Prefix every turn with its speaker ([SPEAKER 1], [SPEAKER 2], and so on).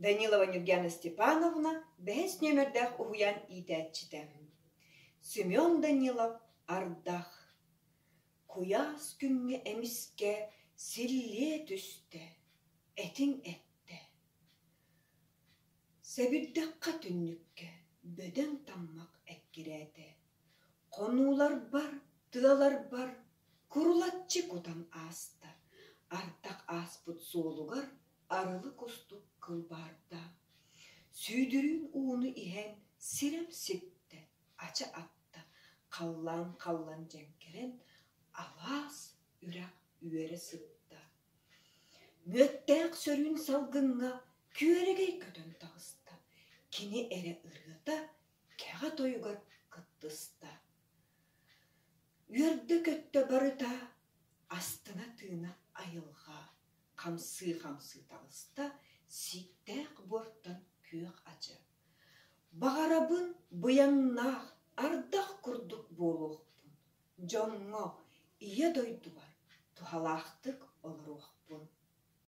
[SPEAKER 1] Данилова Нюргяна Степановна бэһис нүөмэрдээх уһуйаан иитээччитэ. Семен Данилов Ардах Куйаас күҥҥэ эмискэ силлиэ түстэ, этиҥ эттэ. Сэбирдэххэ түннүккэ бөдөҥ таммах эккирээтэ. Хонууларбар, тыаларбар курулаччы кутан ааста, ардах ааспыт суолугар арылы кустук кылбаарда. Сүүдүрүүн ууну иһэн сирэм ситтэ, ача атта, халлаан халлан дьэҥкэрэн, алаас үрэх үөрэ сытта. Мүөттээх сөрүүн салгыҥҥа күөрэгэй көтөн таҕыста, кини эрэ ырыата кэҕэ тойугар кыттыста. Үөрдэ-көттө барыта, астына тыына айылҕа, хамсыы-хамсыы таҕыста сииктээх буортан күөх ача. Баҕарабын быйаҥнаах ардах курдук буолуохпун, дьоҥҥо, ийэ дойдубар туһалаахтык олоруохпун.